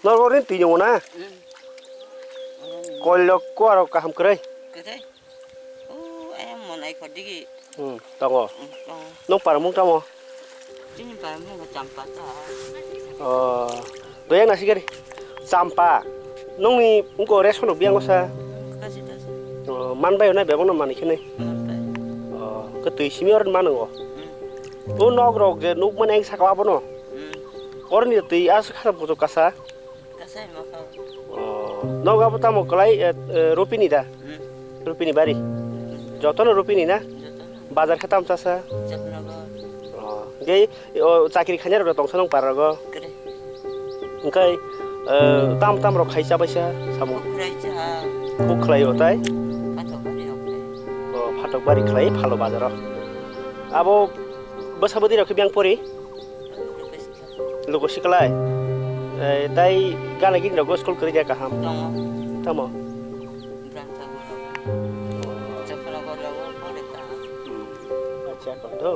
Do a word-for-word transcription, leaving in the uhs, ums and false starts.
Norok ni twi nungo na? Hmm. Koilok kuarok kaham kwrwi? Kwrwi. O, ayang mon ai kho digi. Hmm, tongo. Hmm, tongo. Nung paramung tamo? Chini paramung kho Champa ta. Oh, doyang nasi gari. Champa. Nungni ungko ration rok biyango sa? Kasi, kasi. Oh, man bai na bebang na mani khene. Man bai. Oh, ke twi simi or man ngo. Hmm. O nok rok je nuk mane ang sakla bono. Hmm. Or ni twi as khasam kuchuk kasa. Kasai mokol. Oh, nogo abo tamo kwlai, eh, eh, Rupini da? Hmm. Rupini bari? Jotono Rupini na? Jotono. Bazar khe tamo chasa? Chaknagar. Oh, hwnkhe, o, chakri khainai rok tongsa nong para rogo? Kwrwi. Hwnkhe, eh, tam tam rok khai chabaisa samung? Kwrwi cha. Kuk khlai o tai? Pathok bari rok khlai. Oh, phatok bari khlai phalo bazaro. Abo bwsa bwdwi rok khe biyang pori? Lugo siklai. Eh, tai gana gini rogo school kwrwi kha kaham. Tongo. Tamo? Branch rogo. Chakra rogo pore ta. Hmm. Acha, kok do.